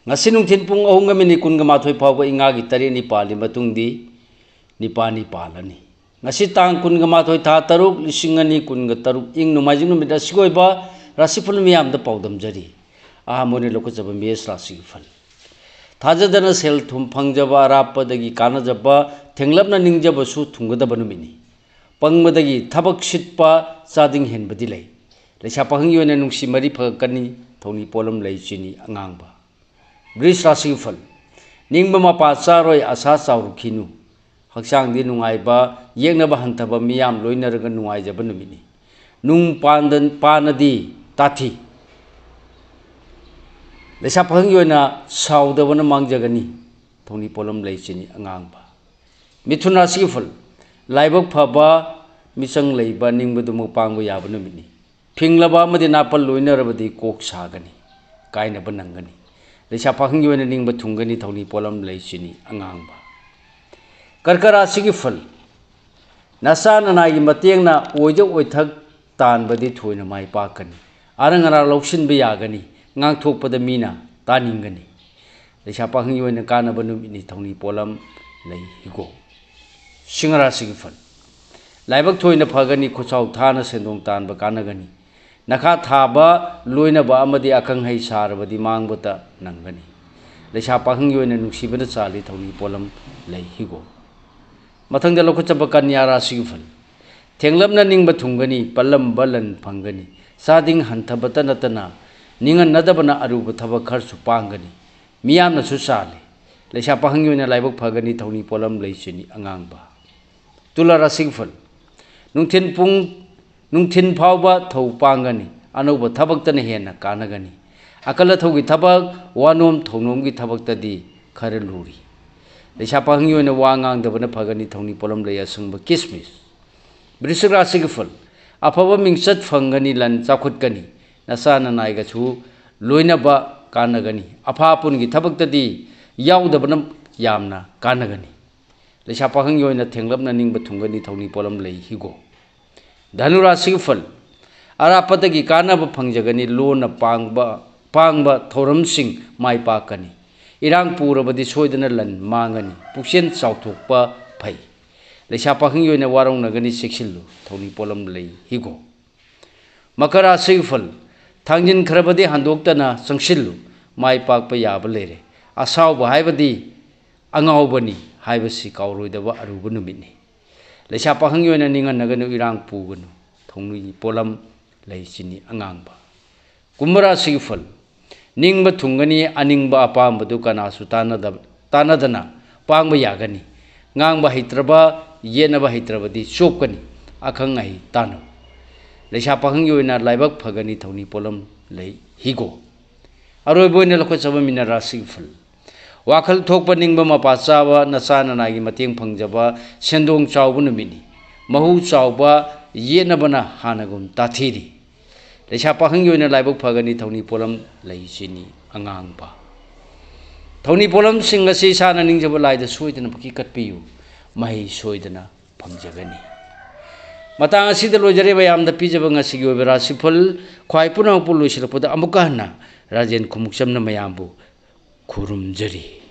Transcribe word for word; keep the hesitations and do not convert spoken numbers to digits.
ꯉꯁꯤ ꯅꯨꯡꯊꯤꯜ ꯄꯨꯡ ꯑꯍꯨꯝꯒ ꯃꯤꯅꯤꯠ ꯀꯨꯟꯒ ꯃꯥꯊꯣꯏ ꯐꯥꯎꯕ ꯏꯉꯥꯒꯤ ꯇꯔꯦꯠꯅꯤ ꯄꯥꯜꯂꯤ ꯃꯇꯨꯡꯗꯤ ꯅꯤꯄꯥꯜꯅꯤ ꯄꯥꯜꯂꯅꯤ꯫ ꯉꯁꯤ ꯇꯥꯡ ꯀꯨꯟꯒ ꯃꯥꯊꯣꯏ, ꯊꯥ ꯇꯔꯨꯛ, ꯂꯤꯁꯤꯡ ꯑꯅꯤ ꯀꯨꯟꯒ ꯇꯔꯨꯛ, ꯏꯪ ꯅꯣꯡꯃꯥꯏꯖꯤꯡ ꯅꯨꯃꯤꯠ ꯑꯁꯤꯒꯤ ꯑꯣꯏꯕ ꯔꯥꯁꯤꯐꯜ ꯃꯤꯌꯥꯝꯗ ꯄꯥꯎꯗꯝꯖꯔꯤ꯫ ꯑꯍꯥꯟꯕ ꯑꯣꯏꯅ ꯂꯧꯈꯠꯆꯕ ꯃꯦꯁ ꯔꯥꯁꯤꯒꯤ ꯐꯜ꯫ ꯊꯥꯖꯗꯅ ꯁꯦꯜ ꯊꯨꯝ ꯐꯪꯖꯕ, ꯑꯔꯥꯞꯄꯗꯒꯤ ꯀꯥꯟꯅꯖꯕ, ꯊꯦꯡꯂꯞꯅ ꯅꯤꯡꯖꯕꯁꯨ ꯊꯨꯡꯒꯗꯕ ꯅꯨꯃꯤꯠꯅꯤ꯫ ꯄꯪꯕꯗꯒꯤ ꯊꯕꯛ ꯁꯤꯠꯄ, ꯆꯥꯗꯤꯡ ꯍꯦꯟꯕꯗꯤ ꯂꯩ꯫ ꯂꯩꯁꯥ ꯄꯥꯈꯪꯒꯤ ꯑꯣꯏꯅ ꯅꯨꯡꯁꯤ ꯃꯔꯤ ꯐꯒꯠꯀꯅꯤ, ꯊꯧꯅꯤ ꯄꯣꯠꯂꯝ ꯂꯩ ꯆꯤꯅꯤ ꯑꯉꯥꯡꯕ꯫ ꯕ꯭ꯔꯤꯖ ꯔꯥꯁꯤꯒꯤ ꯐꯜ꯫ ꯅꯤꯡꯕ ꯃꯄꯥ ꯆꯥꯔꯣꯏ, ꯑꯁꯥ ꯆꯥꯎꯔꯨꯈꯤꯅꯨ꯫ ꯍꯛꯆꯥꯡꯗꯤ ꯅꯨꯡꯉꯥꯏꯕ, ꯌꯦꯛꯅꯕ ꯍꯟꯊꯕ, ꯃꯤꯌꯥꯝ ꯂꯣꯏꯅꯔꯒ ꯅꯨꯡꯉꯥꯏꯖꯕ ꯅꯨꯃꯤꯠꯅꯤ꯫ ꯅꯨꯡ ꯄꯥꯟꯗ-, ꯄꯥꯟꯅꯗꯤ ꯇꯥꯊꯤ꯫ ꯂꯩꯁꯥ ꯄꯥꯈꯪꯒꯤ ꯑꯣꯏꯅ ꯁꯥꯎꯗꯕꯅ ꯃꯥꯡꯖꯒꯅꯤ꯫ ꯊꯧꯅꯤ ꯄꯣꯠꯂꯝ ꯂꯩ ꯆꯤꯅꯤ ꯑꯉꯥꯡꯕ꯫ ꯃꯤꯊꯨꯟ ꯔꯥꯁꯤꯒꯤ ꯐꯜ꯫ ꯂꯥꯏꯕꯛ ꯐꯕ, ꯃꯤꯆꯪ ꯂꯩꯕ, ꯅꯤꯡꯕꯗꯨꯃꯛ ꯄꯥꯡꯕ ꯌꯥꯕ ꯅꯨꯃꯤꯠꯅꯤ꯫ ꯐꯤꯡꯂꯕ ꯑꯃꯗꯤ ꯅꯥꯄꯜ ꯂꯣꯏꯅꯔꯕꯗꯤ ꯀꯣꯛ ꯁꯥꯒꯅꯤ, ꯀꯥꯏꯅꯕ ꯅꯪꯒꯅꯤ꯫ ꯂꯩꯁꯥ ꯄꯥꯈꯪꯒꯤ ꯑꯣꯏꯅ ꯅꯤꯡꯕ ꯊꯨꯡꯒꯅꯤ, ꯊꯧꯅꯤ ꯄꯣꯠꯂꯝ ꯂꯩ ꯆꯤꯅꯤ ꯑꯉꯥꯡꯕ꯫ ꯀꯔꯀ ꯔꯥꯁꯤꯒꯤ ꯐꯜ꯫ ꯅꯆꯥ ꯅꯅꯥꯏꯒꯤ ꯃꯇꯦꯡꯅ ꯑꯣꯏꯗ ꯑꯣꯏꯊꯛ ꯇꯥꯟꯕꯗꯤ ꯊꯣꯏꯅ ꯃꯥꯏ ꯄꯥꯛꯀꯅꯤ꯫ ꯑꯔꯪ ꯑꯔꯥꯛ ꯂꯧꯁꯤꯟꯕ ꯌꯥꯒꯅꯤ, ꯉꯥꯡꯊꯣꯛꯄꯗ ꯃꯤꯅ ꯇꯥꯅꯤꯡꯒꯅꯤ꯫ ꯂꯩꯁꯥ ꯄꯥꯈꯪꯒꯤ ꯑꯣꯏꯅ ꯀꯥꯟꯅꯕ ꯅꯨꯃꯤꯠꯅꯤ, ꯊꯧꯅꯤ ꯄꯣꯠꯂꯝ ꯂꯩ ꯍꯤꯒꯣꯛ꯫ ꯁꯤꯡꯍ ꯔꯥꯁꯤꯒꯤ ꯐꯜ꯫ ꯂꯥꯏꯕꯛ ꯊꯣꯏꯅ ꯐꯒꯅꯤ, ꯈꯨꯠꯁꯥꯎ ꯊꯥꯅ ꯁꯦꯟꯗꯣꯡ ꯇꯥꯟꯕ ꯀꯥꯟꯅꯒꯅꯤ꯫ ꯅꯈꯥ ꯊꯥꯕ, ꯂꯣꯏꯅꯕ ꯑꯃꯗꯤ ꯑꯈꯪ ꯍꯩ ꯁꯥꯔꯕꯗꯤ ꯃꯥꯡꯕꯇ ꯅꯪꯒꯅꯤ꯫ ꯂꯩꯁꯥ ꯄꯥꯈꯪꯒꯤ ꯑꯣꯏꯅ ꯅꯨꯡꯁꯤꯕꯅ ꯆꯥꯜꯂꯤ, ꯊꯧꯅꯤ ꯄꯣꯠꯂꯝ ꯂꯩ ꯍꯤꯒꯣꯛ꯫ ꯃꯊꯪꯗ ꯂꯧꯈꯠꯆꯕ ꯀꯟꯌꯥ ꯔꯥꯁꯤꯒꯤ ꯐꯜ꯫ ꯊꯦꯡꯂꯞꯅ ꯅꯤꯡꯕ ꯊꯨꯡꯒꯅꯤ, ꯄꯜꯂꯝꯕ ꯂꯟ ꯐꯪꯒꯅꯤ꯫ ꯆꯥꯗꯤꯡ ꯍꯟꯊꯕꯇ ꯅꯠꯇꯅ ꯅꯤꯡꯍꯟꯅꯗꯕꯅ ꯑꯔꯨꯕ ꯊꯕꯛ ꯈꯔꯁꯨ ꯄꯥꯡꯒꯅꯤ꯫ ꯃꯤꯌꯥꯝꯅꯁꯨ ꯆꯥꯜꯂꯤ꯫ ꯂꯩꯁꯥ ꯄꯥꯈꯪꯒꯤ ꯑꯣꯏꯅ ꯂꯥꯏꯕꯛ ꯐꯒꯅꯤ, ꯊꯧꯅꯤ ꯄꯣꯠꯂꯝ ꯂꯩ ꯆꯤꯅꯤ ꯑꯉꯥꯡꯕ꯫ ꯇꯨꯂꯥ ꯔꯥꯁꯤꯒꯤ ꯐꯜ꯫ ꯅꯨꯡꯊꯤꯟ ꯄꯨꯡ, ꯅꯨꯡꯊꯤꯟ ꯐꯥꯎꯕ ꯊꯧ ꯄꯥꯡꯒꯅꯤ, ꯑꯅꯧꯕ ꯊꯕꯛꯇꯅ ꯍꯦꯟꯅ ꯀꯥꯟꯅꯒꯅꯤ꯫ ꯑꯀꯜ ꯑꯊꯧꯒꯤ ꯊꯕꯛ, ꯋꯥꯅꯣꯝ ꯊꯧꯅꯣꯝꯒꯤ ꯊꯕꯛꯇꯗꯤ ꯈꯔ ꯂꯨꯔꯤ꯫ ꯂꯩꯁꯥ ꯄꯥꯈꯪꯒꯤ ꯑꯣꯏꯅ ꯋꯥ ꯉꯥꯡꯗꯕꯅ ꯐꯒꯅꯤ, ꯊꯧꯅꯤ ꯄꯣꯠꯂꯝ ꯂꯩ ꯑꯁꯪꯕ ꯀꯤꯁꯃꯤꯁ꯫ ꯕ꯭ꯔꯤꯁꯤꯛ ꯔꯥꯁꯤꯒꯤ ꯐꯜ꯫ ꯑꯐꯕ ꯃꯤꯡꯆꯠ ꯐꯪꯒꯅꯤ, ꯂꯟ ꯆꯥꯎꯈꯠꯀꯅꯤ꯫ ꯅꯆꯥ ꯅꯅꯥꯏꯒꯁꯨ ꯂꯣꯏꯅꯕ ꯀꯥꯟꯅꯒꯅꯤ꯫ ꯑꯐꯥ ꯑꯄꯨꯟꯒꯤ ꯊꯕꯛꯇꯗꯤ ꯌꯥꯎꯗꯕꯅ ꯌꯥꯝꯅ ꯀꯥꯟꯅꯒꯅꯤ꯫ ꯂꯩꯁꯥ ꯄꯥꯈꯪꯒꯤ ꯑꯣꯏꯅ ꯊꯦꯡꯂꯞꯅ ꯅꯤꯡꯕ ꯊꯨꯡꯒꯅꯤ, ꯊꯧꯅꯤ ꯄꯣꯠꯂꯝ ꯂꯩ ꯍꯤꯒꯣꯛ꯫ ꯙꯅꯨ ꯔꯥꯁꯤꯒꯤ ꯐꯜ꯫ ꯑꯔꯥꯞꯄꯗꯒꯤ ꯀꯥꯟꯅꯕ ꯐꯪꯖꯒꯅꯤ, ꯂꯣꯟꯅ ꯄꯥꯡꯕ, ꯄꯥꯡꯕ ꯊꯧꯔꯝꯁꯤꯡ ꯃꯥꯏ ꯄꯥꯛꯀꯅꯤ꯫ ꯏꯔꯥꯡ ꯄꯨꯔꯕꯗꯤ ꯁꯣꯏꯗꯅ ꯂꯟ ꯃꯥꯡꯒꯅꯤ꯫ ꯄꯨꯛꯆꯦꯜ ꯆꯥꯎꯊꯣꯛꯄ ꯐꯩ꯫ ꯂꯩꯁꯥ ꯄꯥꯈꯪꯒꯤ ꯑꯣꯏꯅ ꯋꯥꯔꯧꯅꯒꯅꯤ, ꯆꯦꯛꯁꯤꯜꯂꯨ꯫ ꯊꯧꯅꯤ ꯄꯣꯠꯂꯝ ꯂꯩ ꯍꯤꯒꯣꯛ꯫ ꯃꯀꯔ ꯔꯥꯁꯤꯒꯤ ꯐꯜ꯫ ꯊꯥꯡꯖꯤꯟꯈ꯭ꯔꯕꯗꯤ ꯍꯟꯗꯣꯛꯇꯅ ꯆꯪꯁꯤꯜꯂꯨ꯫ ꯃꯥꯏ ꯄꯥꯛꯄ ꯌꯥꯕ ꯂꯩꯔꯦ꯫ ꯑꯁꯥꯎꯕ ꯍꯥꯏꯕꯗꯤ ꯑꯉꯥꯎꯕꯅꯤ ꯍꯥꯏꯕꯁꯤ ꯀꯥꯎꯔꯣꯏꯗꯕ ꯑꯔꯨꯕ ꯅꯨꯃꯤꯠꯅꯤ꯫ ꯂꯩꯁꯥ ꯄꯥꯈꯪꯒꯤ ꯑꯣꯏꯅ ꯅꯤꯡꯍꯟꯅꯒꯅꯨ, ꯏꯔꯥꯡ ꯄꯨꯒꯅꯨ꯫ ꯊꯧꯅꯤ ꯄꯣꯠꯂꯝ ꯂꯩ ꯆꯤꯅꯤ ꯑꯉꯥꯡꯕ꯫ ꯀꯨꯝꯚ ꯔꯥꯁꯤꯒꯤ ꯐꯜ꯫ ꯅꯤꯡꯕ ꯊꯨꯡꯒꯅꯤ, ꯑꯅꯤꯡꯕ ꯑꯄꯥꯝꯕꯗꯨ ꯀꯅꯥꯁꯨ ꯇꯥꯟꯅꯗꯕ-, ꯇꯥꯟꯅꯗꯅ ꯄꯥꯡꯕ ꯌꯥꯒꯅꯤ꯫ ꯉꯥꯡꯕ ꯍꯩꯇ꯭ꯔꯕ, ꯌꯦꯠꯅꯕ ꯍꯩꯇ꯭ꯔꯕꯗꯤ ꯆꯣꯞꯀꯅꯤ, ꯑꯈꯪ ꯑꯍꯩ ꯇꯥꯟꯅꯧ꯫ ꯂꯩꯁꯥ ꯄꯥꯈꯪꯒꯤ ꯑꯣꯏꯅ ꯂꯥꯏꯕꯛ ꯐꯒꯅꯤ, ꯊꯧꯅꯤ ꯄꯣꯠꯂꯝ ꯂꯩ ꯍꯤꯒꯣꯛ꯫ ꯑꯔꯣꯏꯕ ꯑꯣꯏꯅ ꯂꯧꯈꯠꯆꯕ ꯃꯤꯅ ꯔꯥꯁꯤꯒꯤ ꯐꯜ꯫ ꯋꯥꯈꯜ ꯊꯣꯛꯄ, ꯅꯤꯡꯕ ꯃꯄꯥ ꯆꯥꯕ, ꯅꯆꯥ ꯅꯅꯥꯏꯒꯤ ꯃꯇꯦꯡ ꯐꯪꯖꯕ, ꯁꯦꯟꯗꯣꯡ ꯆꯥꯎꯕ ꯅꯨꯃꯤꯠꯅꯤ꯫ ꯃꯍꯨ ꯆꯥꯎꯕ, ꯌꯦꯠꯅꯕꯅ ꯍꯥꯟꯅꯒꯨꯝ ꯇꯥꯊꯤꯔꯤ꯫ ꯂꯩꯁꯥ ꯄꯥꯈꯪꯒꯤ ꯑꯣꯏꯅ ꯂꯥꯏꯕꯛ ꯐꯒꯅꯤ, ꯊꯧꯅꯤ ꯄꯣꯠꯂꯝ ꯂꯩ ꯆꯤꯅꯤ ꯑꯉꯥꯡꯕ꯫ ꯊꯧꯅꯤ ꯄꯣꯠꯂꯝꯁꯤꯡ ꯑꯁꯤ ꯏꯁꯥꯅ ꯅꯤꯡꯖꯕ ꯂꯥꯏꯗ ꯁꯣꯏꯗꯅꯃꯛꯀꯤ ꯀꯠꯄꯤꯌꯨ, ꯃꯍꯩ ꯁꯣꯏꯗꯅ ꯐꯪꯖꯒꯅꯤ꯫ ꯃꯇꯥꯡ ꯑꯁꯤꯗ ꯂꯣꯏꯖꯔꯦ꯫ ꯃꯌꯥꯝꯗ ꯄꯤꯖꯕ ꯉꯁꯤꯒꯤ ꯑꯣꯏꯕ ꯔꯥꯁꯤꯐꯜ ꯈ꯭ꯋꯥꯏ ꯄꯨꯝꯅꯃꯛꯄꯨ ꯂꯣꯏꯁꯤꯜꯂꯛꯄꯗ ꯑꯃꯨꯛꯀ ꯍꯟꯅ ꯔꯥꯖꯦꯟ ꯈꯨꯃꯨꯛꯆꯝꯅ ꯃꯌꯥꯝꯕꯨ ꯈꯨꯔꯨꯝꯖꯔꯤ꯫